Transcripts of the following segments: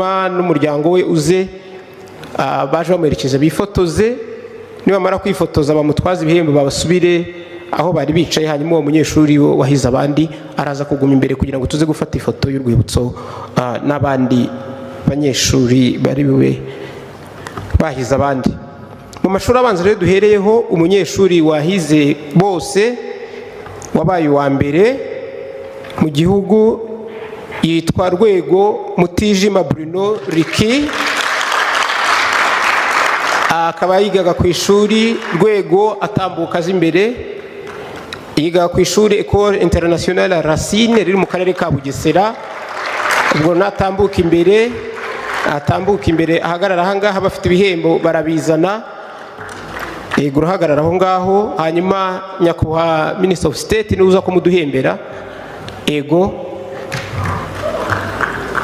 N'umuryango we uze, baje bamuherekeza bifotoze. Nibamara kwifotoza, bamutwaze ibihembo, babasubire aho bari bicaye. Hanyuma uwo munyeshuri wahize abandi araza kuguma imbere kugira ngo tuze gufata ifoto y'urwibutso n'abandi banyeshuri bari bube bahize abandi mu mashuri abanza. Rero duhereyeho umunyeshuri wahize bose, wabaye uwa mbere mu gihugu, yitwa Rwego Mutijima Bruno Riki, akaba yigaga ku ishuri. Rwego atambuka aza imbere. Yigaga ku ishuri Ecole Internationale Racine riri mu karere ka Bugesera. Ubwo natambuka imbere, atambuka imbere, ahagarara ahangaha. Bafite ibihembo barabizana. Yego, urahagarara aho ngaho. Hanyuma nyakubahwa Minister of State niwe uza kumuduhembera. Ego,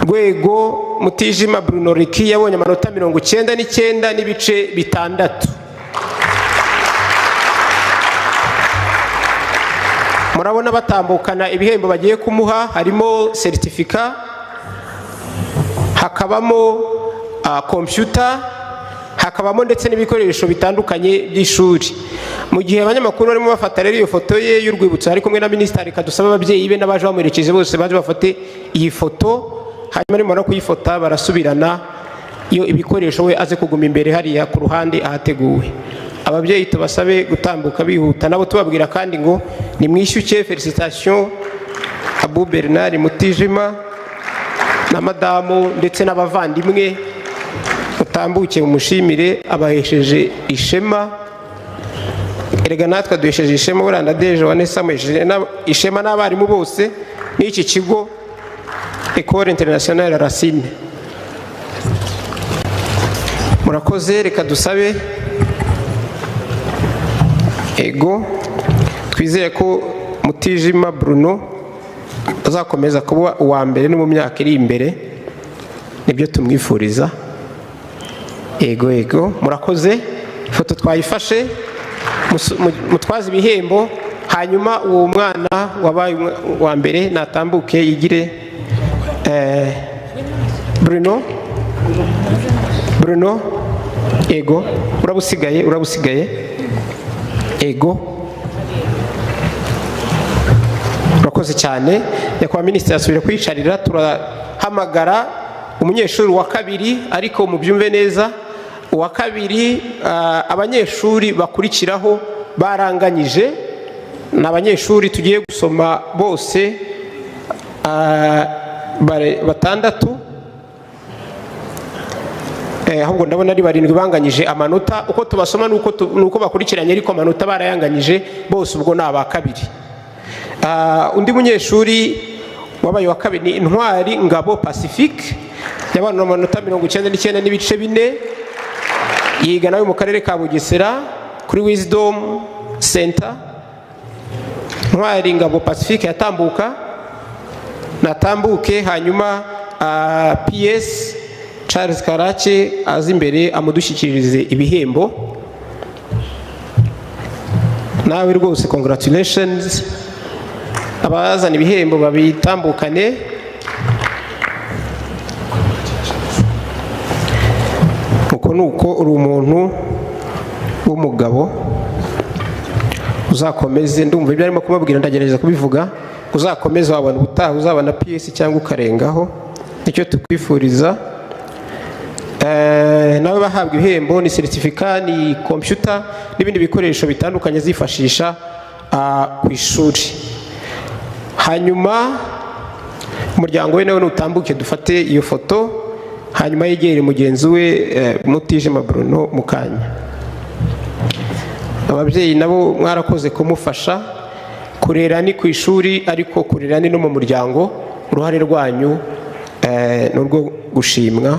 Rwego Mutijima Bruno Riki yabonye amanota 99.6. Murabona batambukana ibihembo bagiye kumuha, harimo certificat, hakabamo kompiyuta, hakabamo ndetse n'ibikoresho bitandukanye by'ishuri. Mu gihe abanyamakuru barimo bafata rero iyo foto ye y'urwibutso ari kumwe na minisitiri, reka dusabe ababyeyi be n'abaje bamuherekeje bose baje bafate iyi foto. Hanyuma nimara kuyifota barasubirana iyo ibikoresho, we aze kuguma imbere hariya ku ruhande ahateguwe. Ababyeyi tubasabe gutambuka bihuta nabo, tubabwira kandi ngo nimwishyuke. Félicitations Abu Bernard Mutijima na madamu ndetse n'abavandimwe, mutambuke mumushimire, abahesheje ishema. Erega natwe duhesheje ishema. Buriya na DG wa NESA amuhesheje ishema n'abarimu bose n'iki kigo Ecole Internationale Racine. Murakoze. Reka dusabe, ego, twizere ko Mutijima Bruno azakomeza kuba uwa mbere no mu myaka iri imbere, nibyo tumwifuriza. Ego, ego, murakoze. Ifoto twayifashe, mutwaze ibihembo. Hanyuma uwo mwana wabaye uwa mbere natambuke yigire. Bruno, Bruno, ego, urabusigaye, urabusigaye. Ego, urakoze cyane. Nyakubahwa Minisitiri asubira kwicarira. Turahamagara umunyeshuri wa kabiri, ariko mubyumve neza, uwa kabiri, abanyeshuri bakurikiraho baranganyije. Ni abanyeshuri tugiye gusoma bose batandatu, ahubwo ndabona ari barindwi banganyije amanota. Uko tubasoma nuko bakurikiranye, ariko amanota barayanganyije bose, ubwo ni aba kabiri. Undi munyeshuri wabaye uwa kabiri ni Intwari Ngabo Pacifique, yabonye amanota 99.4. Yiga nawe mu karere ka Bugesera kuri Wisdom Center. Ntwari Ngabo Pacifique yatambuka, natambuke. Hanyuma PS Charles Karake aza imbere amudushyikirize ibihembo. Nawe rwose congratulations. Abazana ibihembo babitambukane. Uko ni uko uri umuntu w'umugabo, uzakomeze. Ndumva ibyo arimo kumubwira, ndagerageza kubivuga. Uzakomeze, wabona ubutaha uzabona PS cyangwa ukarengaho, nicyo tukwifuriza. Nawe bahabwa ibihembo, ni certificat, ni computer n'ibindi bikoresho bitandukanye zifashisha ku ishuri. Hanyuma umuryango we nawe nutambuke dufate iyo foto, hanyuma yegere mugenzi we Mutijima Bruno mukanya. Ababyeyi nabo mwarakoze kumufasha kurera. Ni ku ishuri, ariko kurera ni no mu muryango. Uruhare rwanyu ni urwo gushimwa,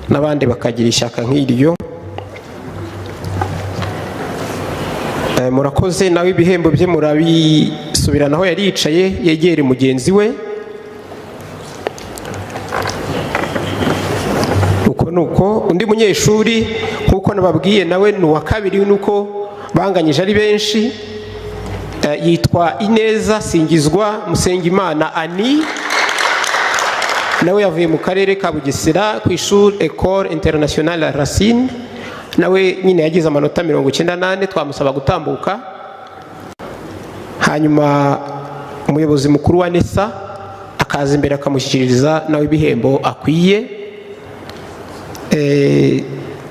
n'abandi bakagira ishyaka nk'iryo. Murakoze. Nawe ibihembo bye murabisubirana aho yari yicaye, yegere mugenzi we. Uko ni uko. Undi munyeshuri, nk'uko nababwiye, nawe ni uwa kabiri, nuko banganyije ari benshi, yitwa Ineza Singizwa Musengimana Ani. Nawe yavuye mu karere ka Bugesera, ku ishuri Ecole Internationale Racine. Nawe nyine yagize amanota 94. Twamusaba gutambuka, hanyuma umuyobozi mukuru wa NESA akaza imbere, akamushyikiriza nawe ibihembo akwiye.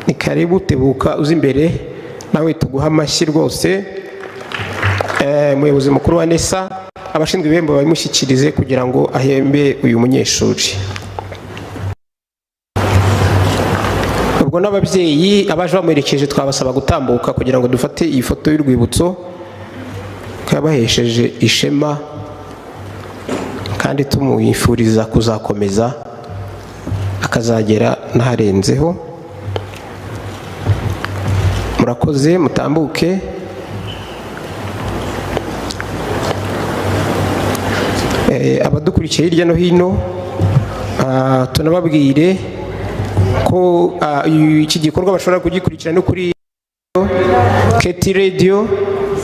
Ni karibu, tebuka uza imbere, nawe tuguha amashyi rwose. Umuyobozi mukuru wa NESA, abashinzwe ibihembo babimushyikirize kugira ngo ahembe uyu munyeshuri. Ubwo n'ababyeyi, abaje bamuherekeje, twabasaba gutambuka kugira ngo dufate iyi foto y'urwibutso, ko yabahesheje ishema, kandi tumwifuriza kuzakomeza akazagera n'aharenzeho. Murakoze, mutambuke. Abadukurikiye hirya no hino, tunababwire ko iki gikorwa bashobora kugikurikira no kuri KT Radio.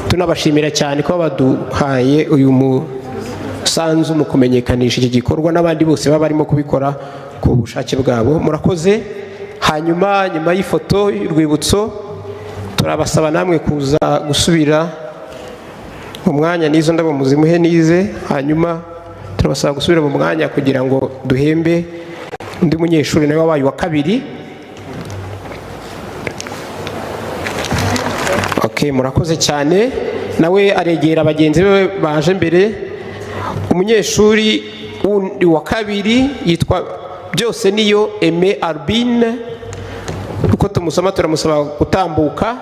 Tunabashimira cyane ko baduhaye uyu musanzu mu kumenyekanisha iki gikorwa, n'abandi bose baba barimo kubikora ku bushake bwabo. Murakoze. Hanyuma nyuma y'ifoto y'urwibutso, turabasaba namwe kuza gusubira mu mwanya, n'izo ndabo muzimuhe nize. Hanyuma turabasaba gusubira mu mwanya kugira ngo duhembe undi munyeshuri nawe wabaye uwa kabiri. Okay, murakoze cyane. Nawe aregera bagenzi be baje mbere. Umunyeshuri wundi wa kabiri yitwa Byose Niyo Aime Albine. Uko tumusoma, turamusaba gutambuka.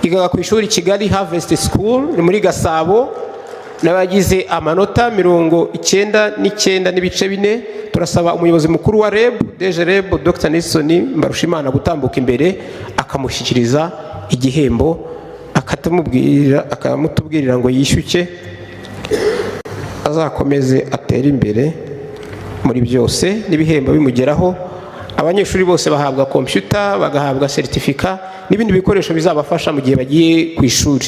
Yigaga ku ishuri Kigali Harvest School, ni muri Gasabo. Nawe yagize amanota 99.4. Turasaba umuyobozi mukuru wa REB, DG REB, Dr Nelson Mbarushimana, gutambuka imbere, akamushyikiriza igihembo, akatumubwira, akamutubwirira ngo yishyuke, azakomeze atere imbere muri byose n'ibihembo bimugeraho. Abanyeshuri bose bahabwa kompiyuta, bagahabwa seritifika n'ibindi bikoresho bizabafasha mu gihe bagiye ku ishuri.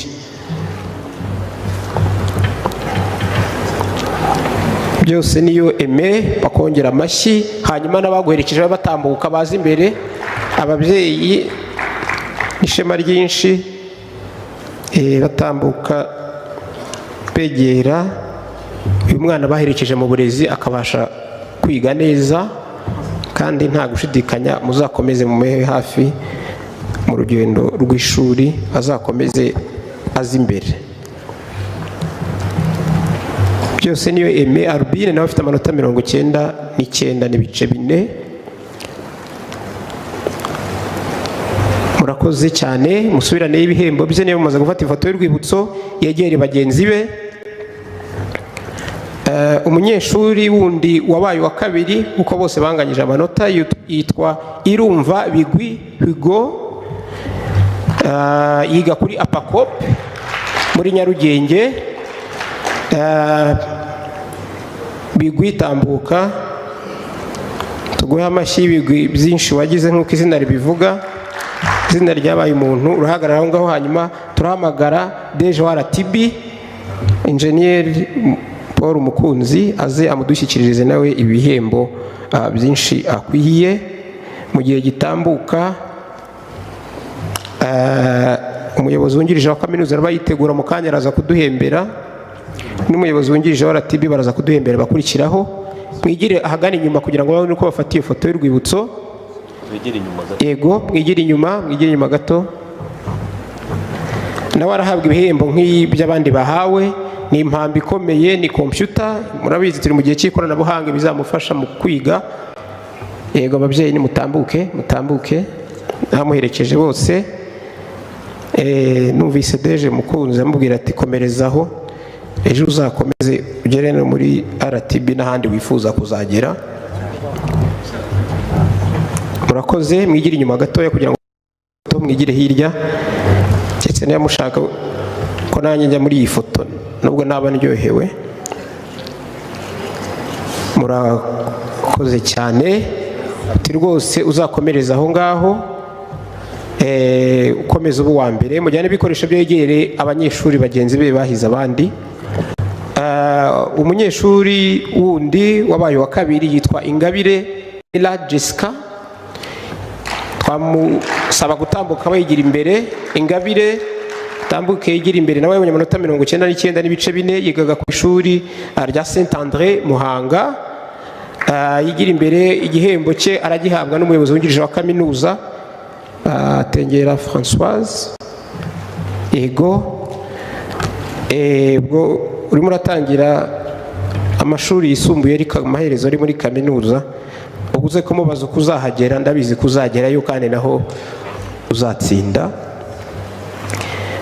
Byose Niyo Aime, bakongera amashyi. Hanyuma n'abaguherekeje batambuka baza imbere. Ababyeyi, ishema ryinshi, batambuka begera uyu mwana baherekeje mu burezi, akabasha kwiga neza. Kandi nta gushidikanya, muzakomeze mumuhe hafi mu rugendo rw'ishuri, azakomeze aze imbere. Byose Niyo Aime Albine nawe afite amanota 99.4. Murakoze cyane. Musubirane ibihembo bye. Niba mumaze gufata ifoto y'urwibutso, yegere bagenzi be. Umunyeshuri wundi wabaye uwa kabiri, kuko bose banganyije amanota, yitwa Irumva Bigwi Hugo. Yiga kuri APACOP muri Nyarugenge. Bigwi, tambuka tuguhe amashyi y'ibigwi byinshi wagize. Nk'uko izina ribivuga, izina ryabaye umuntu. Urahagarara aho ngaho, hanyuma turahamagara DG wa RTB, Enjeniyeri Paul Mukunzi, aze amudushyikirize nawe ibihembo byinshi akwiye. Mu gihe gitambuka, umuyobozi wungirije wa kaminuza araba yitegura, mu kanya araza kuduhembera, n'umuyobozi wungirije wa RTB baraza kuduhembera bakurikiraho. Mwigire ahagana inyuma kugira ngo babone uko bafata iyo foto y'urwibutso. Yego, mwigire inyuma, mwigire inyuma gato. Nawe arahabwa ibihembo nk'iby'abandi bahawe. Ni impamba ikomeye, ni kompiyuta. Murabizi, turi mu gihe cy'ikoranabuhanga, bizamufasha mu kwiga. Yego, ababyeyi nimutambuke, mutambuke abamuherekeje bose. Numvise DG Mukunzi amubwira ati: "Komerezaho, ejo uzakomeze ugere no muri RTB n'ahandi wifuza kuzagera." Murakoze. Mwigire inyuma gatoya kugira ngo mwigire hirya, ndetse niba mushaka ko nanjye njya muri iyi foto, nubwo naba ndyohewe. Murakoze cyane. Uti rwose uzakomereza aho ngaho, ukomeza uba uwa mbere. Mujyane ibikoresho byegere abanyeshuri bagenzi be bahize abandi. Umunyeshuri wundi wabaye uwa kabiri yitwa Yitwa Ingabire Ella Jessica. Twamusaba gutambuka bayigira imbere. Ingabire, tambuke yigira imbere. Nawe yabonye amanota 99.4. Yigaga ku ishuri rya Saint Andre Muhanga. Yigira imbere, igihembo cye aragihabwa n'umuyobozi wungirije wa kaminuza, Tengera Françoise. Yego. Ubwo urimo uratangira amashuri yisumbuye, ariko amaherezo ari muri kaminuza. Ubuze kumubaza uko uzahagera, ndabizi ko uzagerayo kandi naho uzatsinda.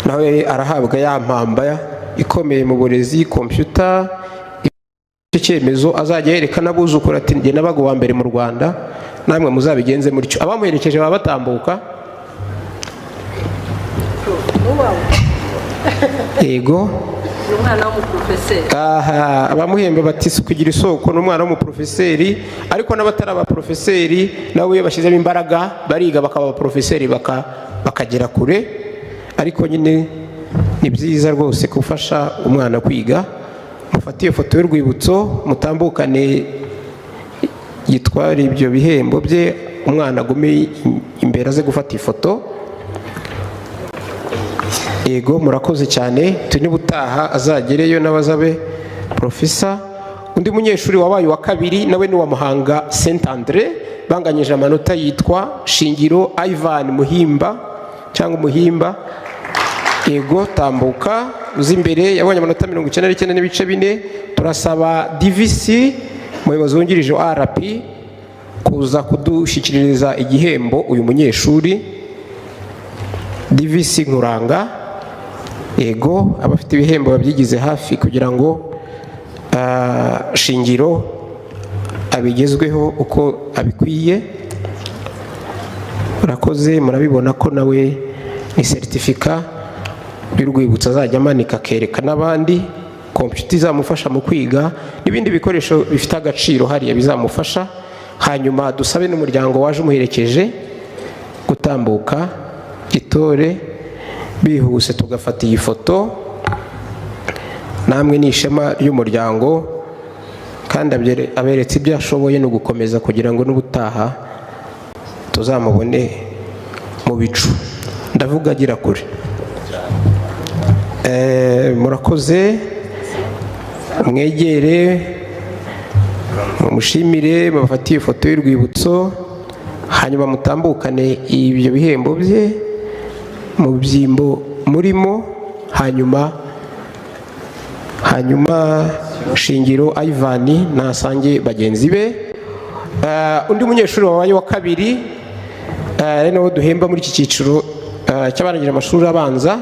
Nawe arahabwa ya mpamba ikomeye mu burezi, kompiyuta. Icyo cyemezo azajya yereka n'abuzukuru ati: "Njye nabaga uwa mbere mu Rwanda, namwe muzabigenze mutyo." Abamuherekeje baba batambuka. Yego. Ni umwana w'umuporofeseri. Aha abamuhemba bati: "Si kugira isoko, ni umwana w'umuporofeseri." Ariko n'abatari abaporofeseri nabo iyo bashyizemo imbaraga bariga bakaba abaporofeseri, bakagera kure. Ariko nyine ni byiza rwose gufasha umwana kwiga. Mufate iyo foto y'urwibutso, mutambukane, yitware ibyo bihembo bye, umwana agume imbere aze gufata ifoto. Yego, murakoze cyane. Turi n'ubutaha azagereyo n'abazabe profesa. Undi munyeshuri wabaye uwa kabiri nawe ni uwa Muhanga Saint Andre, banganyije amanota, yitwa Shingiro Ivan Muhimba cyangwa Umuhimba. Yego, tambuka uzi imbere. Yabonye amanota 99.4. Turasaba DVC, umuyobozi wungirije wa RP, kuza kudushyikiriza igihembo uyu munyeshuri. DVC Nkuranga. Yego, abafite ibihembo babyigize hafi kugira ngo Shingiro abigezweho uko abikwiye. Murakoze. Murabibona ko nawe ni seritifika y'urwibutso azajya amanika akereka n'abandi, kompiyuta izamufasha mu kwiga n'ibindi bikoresho bifite agaciro hariya bizamufasha. Hanyuma dusabe n'umuryango waje umuherekeje gutambuka gitore bihuse, tugafata iyi foto. Namwe ni ishema ry'umuryango, kandi aberetse ibyo ashoboye no gukomeza kugira ngo n'ubutaha tuzamubone mu bicu. Ndavuga agira kure. Murakoze. Mwegere mumushimire, bafate ifoto y'urwibutso, hanyuma mutambukane ibyo bihembo bye mu byimbo murimo. Hanyuma Shingiro Ivan nasange bagenzi be. Undi munyeshuri wabaye wa kabiri, ari nawe duhemba muri iki cyiciro cy'abarangije amashuri abanza,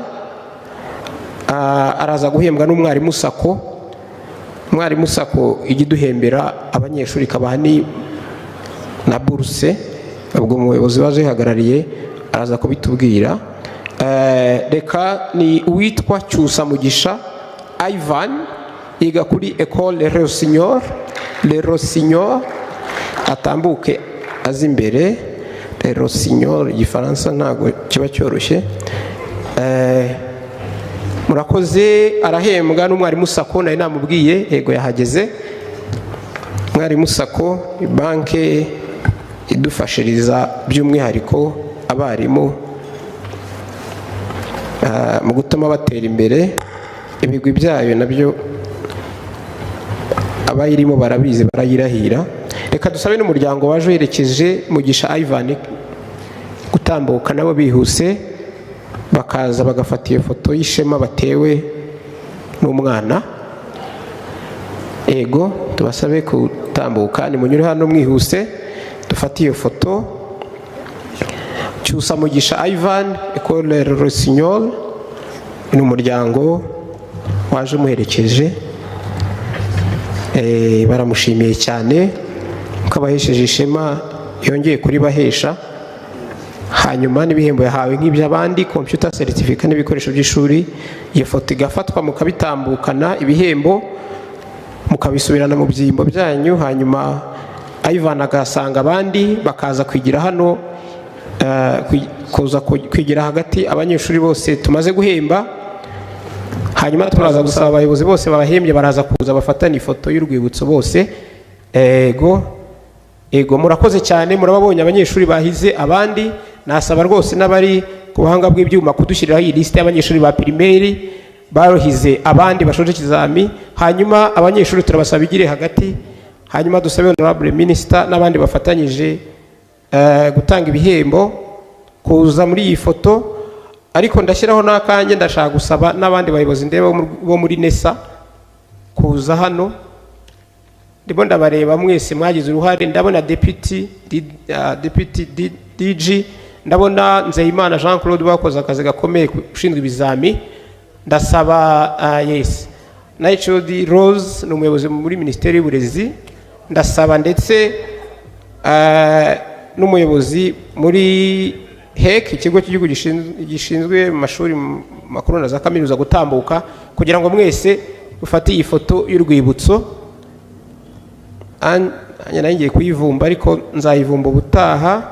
araza guhembwa n'umwarimu SACCO. Umwarimu SACCO ijya iduhembera abanyeshuri, ikabaha ni na buruse. Ubwo umuyobozi waje uyihagarariye araza kubitubwira. Reka ni uwitwa Cyusa Mugisha Ivan, yiga kuri Ecole Rossignol. Le Rossignol, atambuke aza imbere. Le Rossignol, igifaransa ntabwo kiba cyoroshye. Murakoze. Arahembwa n'umwarimu SACCO, nari namubwiye. Yego, yahageze. Mwarimu SACCO ni banke idufashiriza by'umwihariko abarimu mu gutuma batera imbere. Ibigwi byayo nabyo abayirimo barabizi, barayirahira. Reka dusabe n'umuryango waje uherekeje Mugisha Ivan gutambuka nabo bihuse, bakaza bagafata iyo foto y'ishema batewe n'umwana. Yego, tubasabe gutambuka. Nimunyure hano mwihuse, dufate iyo foto. Cyusa Mugisha Ivan, Ecole Rossignol, ni umuryango waje umuherekeje. Baramushimiye cyane ko abahesheje ishema, yongeye kuribahesha. Hanyuma n'ibihembo yahawe nk'iby'abandi, computer, certificate n'ibikoresho by'ishuri. Iyo foto igafatwa, mukabitambukana, ibihembo mukabisubirana mu byimbo byanyu, hanyuma Ivan agasanga abandi, bakaza kwigira hano, kuza kwigira hagati abanyeshuri bose tumaze guhemba. Hanyuma turaza gusaba abayobozi bose babahembye, baraza kuza bafatane ifoto y'urwibutso bose. Ego. Ego, murakoze cyane. Murababonye abanyeshuri bahize abandi. Nasaba rwose n'abari ku buhanga bw'ibyuma kudushyiriraho iyi lisite y'abanyeshuri ba primaire bahize abandi bashoje ikizami. Hanyuma abanyeshuri turabasaba bigire hagati, hanyuma dusabe honorable minister n'abandi bafatanyije gutanga ibihembo kuza muri iyi foto. Ariko ndashyiraho n'akanjye, ndashaka gusaba n'abandi bayobozi ndeba bo muri NESA kuza hano. Ndimo ndabareba mwese mwagize uruhare. Ndabona deputy DG, ndabona Nzeyimana Jean Claude bakoze akazi gakomeye ushinzwe ibizami. Ndasaba yes, na HOD Rose ni umuyobozi muri Minisiteri y'Uburezi. Ndasaba ndetse n'umuyobozi muri HEC, ikigo cy'igihugu gishinzwe mu mashuri makuru na za kaminuza, gutambuka kugira ngo mwese mufate iyi foto y'urwibutso. Nanjye nari ngiye kuyivumba, ariko nzayivumba ubutaha.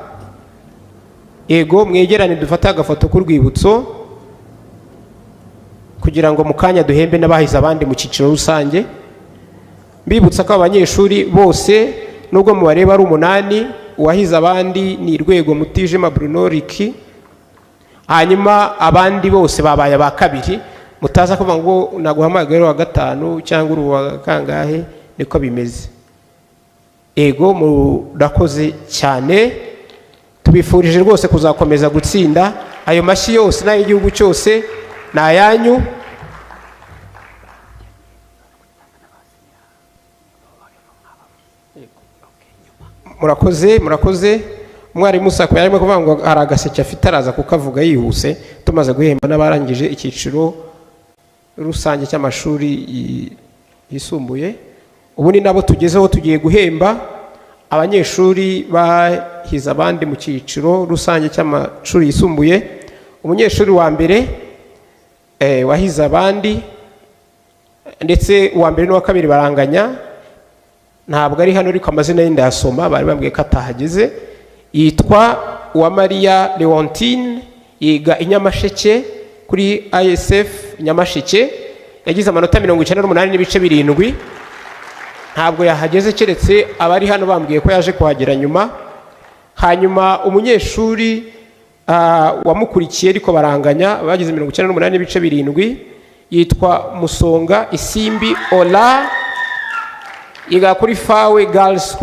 Yego, mwegerane dufate agafoto k'urwibutso kugira ngo mu kanya duhembe n'abahize abandi mu cyiciro rusange. Mbibutsa ko abanyeshuri bose, nubwo mubareba ari umunani, uwahize abandi ni Rwego Mutijima Bruno Riki, hanyuma abandi bose babaye aba kabiri. Mutaza kuvuga ngo naguhamagaye uri uwa gatanu cyangwa uri uwa kangahe, niko bimeze. Ego, murakoze cyane, tubifurije rwose kuzakomeza gutsinda. Ayo mashyi yose n'ay'igihugu cyose ni ayanyu. Murakoze, murakoze. Umwarimu Sako yarimo kuvuga ngo hari agaseke afite, araza kukavuga yihuse tumaze guhemba n'abarangije icyiciro rusange cy'amashuri yisumbuye. Ubu ni nabo tugezeho, tugiye guhemba abanyeshuri bahize abandi mu cyiciro rusange cy'amashuri yisumbuye. Umunyeshuri wa mbere wahize abandi, ndetse uwa mbere n'uwa kabiri baranganya, ntabwo ari hano ariko amazina ye ndayasoma, bari bambwiye ko atahageze. Yitwa Uwamariya Leontine, yiga i Nyamasheke kuri ISF Nyamasheke, yagize amanota 98.7. Ntabwo yahageze, keretse abari hano bambwiye ko yaje kuhagera nyuma. Hanyuma umunyeshuri wamukurikiye ariko baranganya, bagize 98.7, yitwa Musonga Isimbi Ola, yiga kuri FAWE Girls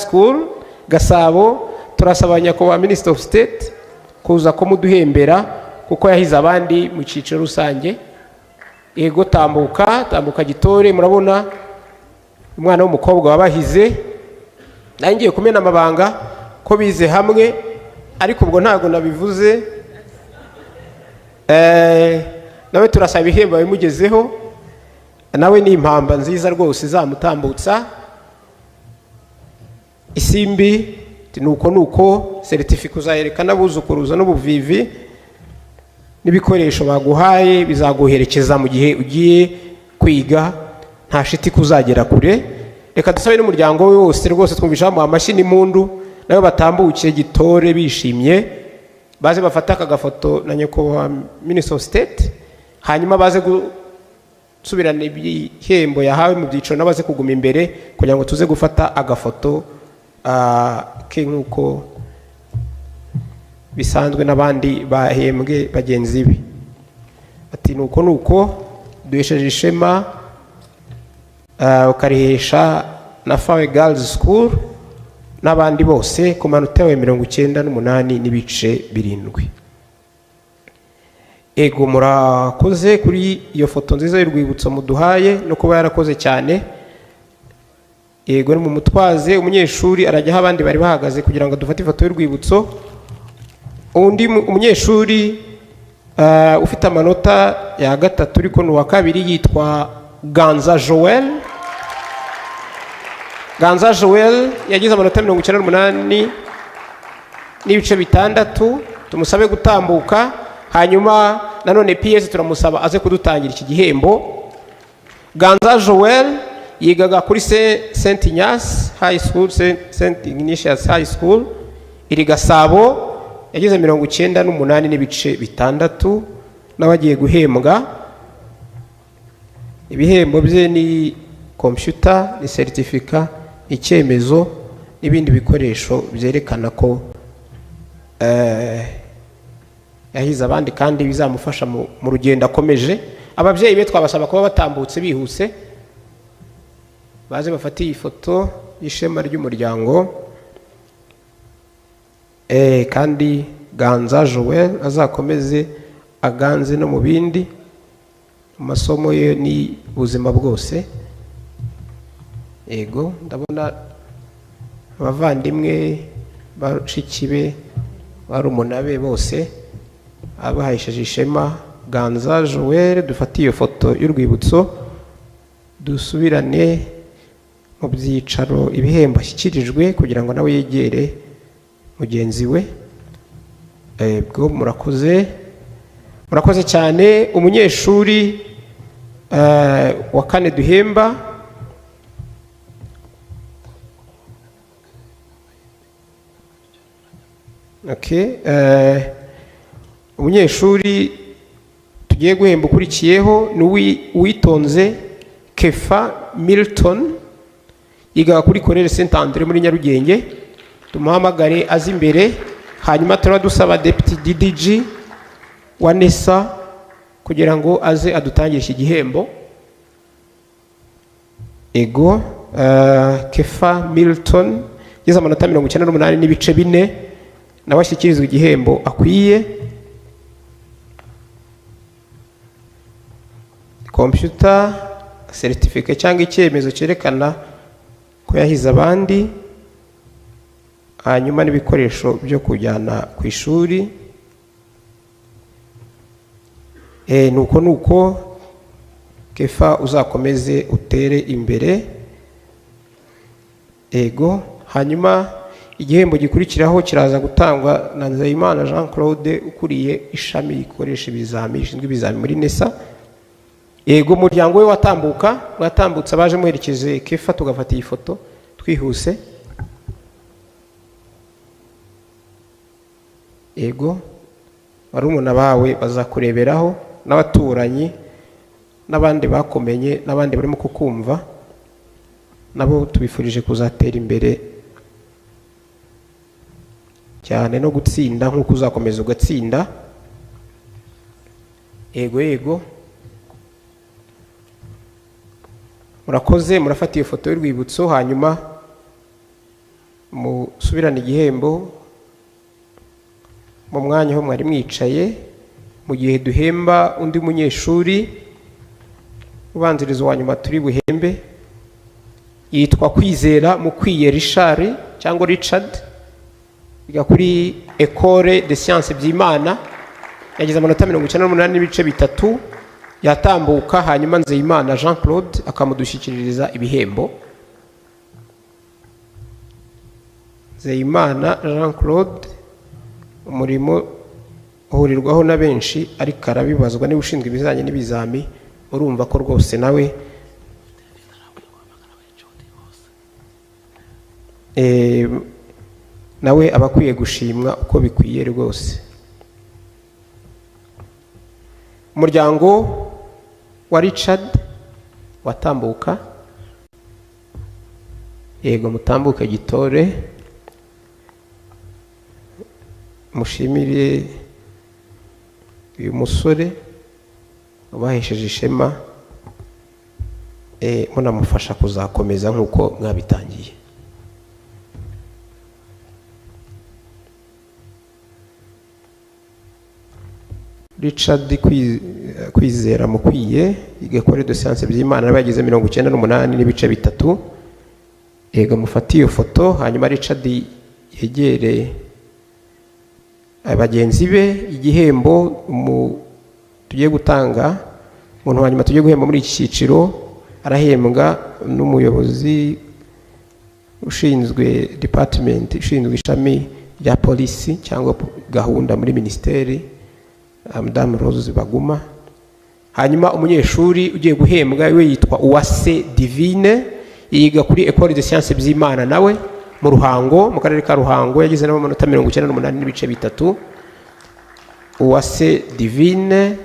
School Gasabo. Turasaba nyakubahwa Minister of State kuza kumuduhembera kuko yahize abandi mu cyiciro rusange. Yego, tambuka, tambuka gitore. Murabona umwana w'umukobwa wabahize. Nanjye ngiye kumena amabanga ko bize hamwe, ariko ubwo ntabwo nabivuze. Nawe turasaba ibihembo bimugezeho, nawe ni impamba nziza rwose izamutambutsa. Isimbi, nuko nuko certificat uzayereka n'abuzukuruza n'ubuvivi, n'ibikoresho baguhaye bizaguherekeza mu gihe ugiye kwiga, nta shiti kuzagera kure. Reka dusabe n'umuryango we wose rwose, twumvisha bamuha amashyi n'impundu, nabo batambuke gitore bishimye, baze bafate aka gafoto na nyakubahwa Minister of State, hanyuma baze gusubirana ibihembo yahawe mu byiciro, n'abaze kuguma imbere kugira ngo tuze gufata agafoto ke nk'uko bisanzwe n'abandi bahembwe bagenzi be. Ati nuko nuko duhesheje ishema, ukarihesha na FAWE Girls School n'abandi bose ku manota yawe 98.7. Ego, murakoze kuri iyo foto nziza y'urwibutso muduhaye no kuba yarakoze cyane. Yego, ni mu mutwaze umunyeshuri arajya aho abandi bari bahagaze kugira ngo dufate ifoto y'urwibutso. Undi umunyeshuri ufite amanota ya gatatu ariko ni uwa kabiri, yitwa Ganza Joel. Ganza Joel yagize amanota 98.6. Tumusabe gutambuka, hanyuma nanone PS turamusaba aze kudutangira iki gihembo. Ganza Joel yigaga kuri Saint Ignace High School, Saint Ignatius High School iri Gasabo, yagize 98.6. Nawe agiye guhembwa. Ibihembo bye ni computer, ni certificat, icyemezo n'ibindi bikoresho byerekana ko yahize abandi kandi bizamufasha mu rugendo akomeje. Ababyeyi be twabasaba kuba batambutse bihuse, baze bafate iyi foto y'ishema ry'umuryango. Kandi Ganza Joel azakomeze aganze no mu bindi, mu masomo ye ni ubuzima bwose. Yego, ndabona abavandimwe bashiki be, barumuna be bose abahesheje ishema. Ganza Joel, dufate iyo foto y'urwibutso, dusubirane mu byicaro ibihembo ashyikirijwe kugira ngo nawe yegere mugenzi we. Bwo murakoze, murakoze cyane. Umunyeshuri wa kane duhemba okay, umunyeshuri tugiye guhemba ukurikiyeho ni Uwitonze Kefa Milton, yiga kuri Collège Saint André muri Nyarugenge. Tumuhamagare aze imbere, hanyuma turaba dusaba Deputy DDG wa NESA kugira ngo aze adutangire iki gihembo. Ego, Kefa Milton yize amanota 98.4, nawe ashyikirizwa igihembo akwiye. Computer, certificate cyangwa icyemezo cyerekana ko yahize abandi, hanyuma n'ibikoresho byo kujyana ku ishuri. Nuko Kefa uzakomeze utere imbere. Ego, hanyuma igihembo gikurikiraho kiraza gutangwa na Nzeyimana Jean Claude ukuriye ishami rikoresha ibizami, rishinzwe ibizami muri NESA. Yego, umuryango we watambuka, mwatambutse abaje muherekeje Kefa, tugafata iyi foto twihuse. Yego, barumuna bawe bazakureberaho, n'abaturanyi n'abandi bakomenye n'abandi barimo kukumva, nabo tubifurije kuzatera imbere cyane no gutsinda nk'uko uzakomeza ugatsinda. Yego, yego, murakoze. Murafata iyo foto y'urwibutso, hanyuma musubirane igihembo mu mwanya aho mwari mwicaye, mu gihe duhemba undi munyeshuri ubanziriza uwa nyuma turi buhembe. Yitwa Kwizera Mukwiye Richard cyangwa Richard, yiga kuri Ecole de Sciences Byimana, yagize amanota 98.3, yatambuka, hanyuma Nzeyimana Jean Claude akamudushyikiriza ibihembo. Nzeyimana Jean Claude, umurimo uhurirwaho na benshi ariko arabibazwa niba ushinzwe ibijyanye n'ibizami, urumva ko rwose nawe nawe aba akwiye gushimwa uko bikwiye rwose. Umuryango wa Richard watambuka, yego mutambuke gitore, mushimire uyu musore ubahesheje ishema, munamufasha kuzakomeza nk'uko mwabitangiye. Richard Kwizera Mukwiye, yiga kuri de Sciences Byimana, nawe yagize 98.3. Yego, mufate iyo foto, hanyuma Richard yegere bagenzi be. Igihembo tugiye gutanga, umuntu wa nyuma tugiye guhemba muri iki cyiciro arahembwa n'umuyobozi ushinzwe department ishinzwe ishami rya polisi cyangwa gahunda muri minisiteri, Madame Rose Baguma. Hanyuma umunyeshuri ugiye guhembwa we yitwa Uwase Divine, yiga kuri Ecole de Sciences Byimana nawe mu Ruhango, mu karere ka Ruhango, yagize n'amanota 98.3. Uwase Divine,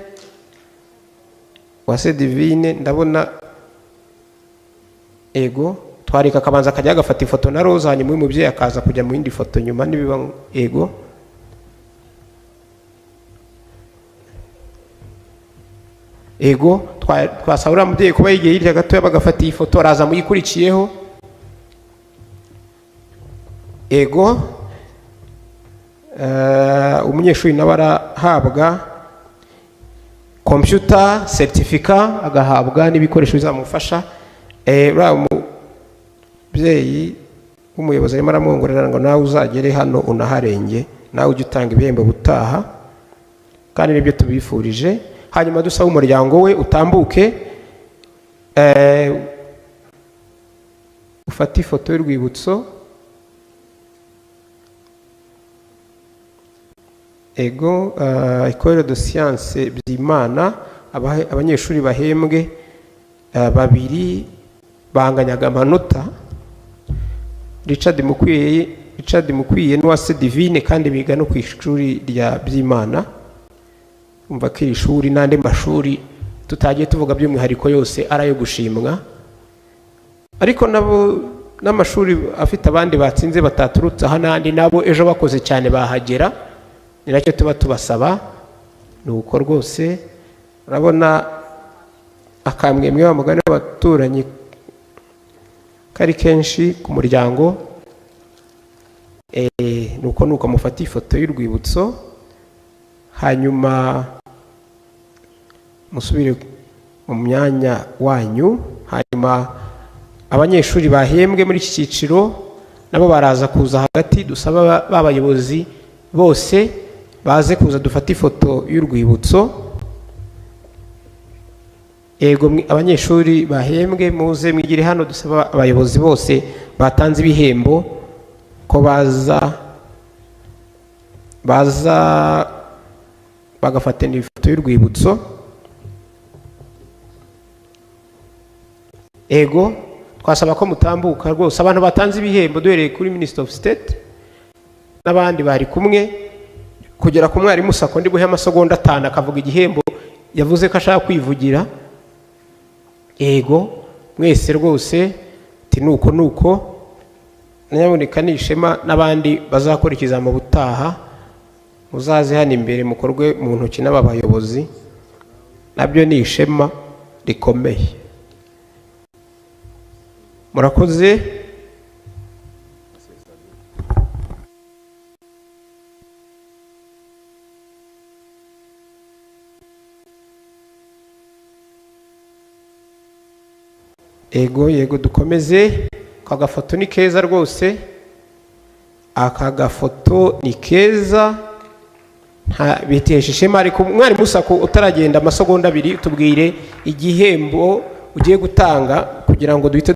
Uwase Divine, ndabona ego Twareka akabanza akajya agafata ifoto na Roza, hanyuma uyu mubyeyi akaza kujya mu yindi foto nyuma nibiba. Yego, yego, twasaba uriya mubyeyi kuba yigiye hirya gatoya, bagafata iyi foto, araza muyikurikiyeho. Yego. Umunyeshuri nawe arahabwa computer certificate, agahabwa n'ibikoresho bizamufasha. Uriya mubyeyi w'umuyobozi arimo aramwongorera ngo nawe uzagere hano unaharenge, nawe ujye utanga ibihembo butaha, kandi nibyo tubifurije. Hanyuma dusaba umuryango we utambuke, ufate ifoto y'urwibutso. Ego, Ecole de Science Byimana, abanyeshuri bahembwe babiri banganyaga amanota, Richard Mukwiye n'Uwase Divine, kandi biga no ku ishuri rya Byimana. Umva ko iri shuri n'andi mashuri tutagiye tuvuga by'umwihariko yose ari ayo gushimwa, ariko nabo n'amashuri afite abandi batsinze bataturutse aha n'andi, nabo ejo bakoze cyane bahagera. Ni nacyo tuba tubasaba. Ni uko rwose urabona akamwemwe wa mugani w'abaturanyi kari kenshi ku muryango. Nuko mufata ifoto y'urwibutso, hanyuma musubire mu myanya wanyu. Hanyuma abanyeshuri bahembwe muri iki cyiciro nabo baraza kuza hagati, dusaba ba bayobozi bose baze kuza dufate ifoto y'urwibutso. Yego, abanyeshuri bahembwe muze mwigire hano, dusaba abayobozi bose batanze ibihembo ko baza bagafata ifoto y'urwibutso. Ego, twasaba ko mutambuka rwose, abantu batanze ibihembo duhereye kuri Minister of State n'abandi bari kumwe kugera ku mwarimu SACCO. Ndi buhe amasegonda 5 akavuga igihembo yavuze ko ashaka kwivugira. Ego, mwese rwose ati nuko nuko, nyaboneka ni ishema n'abandi bazakora ikizami ubutaha muzaze hano imbere mukorwe mu ntoki n'aba bayobozi, nabyo ni ishema rikomeye. Murakoze. Ego, yego, dukomeze. Aka gafoto ni keza rwose, aka gafoto ni keza, nta bitesha ishema. Ariko umwarimu SACCO utaragenda amasegonda 2, tubwire igihembo ugiye gutanga kugira ngo duhite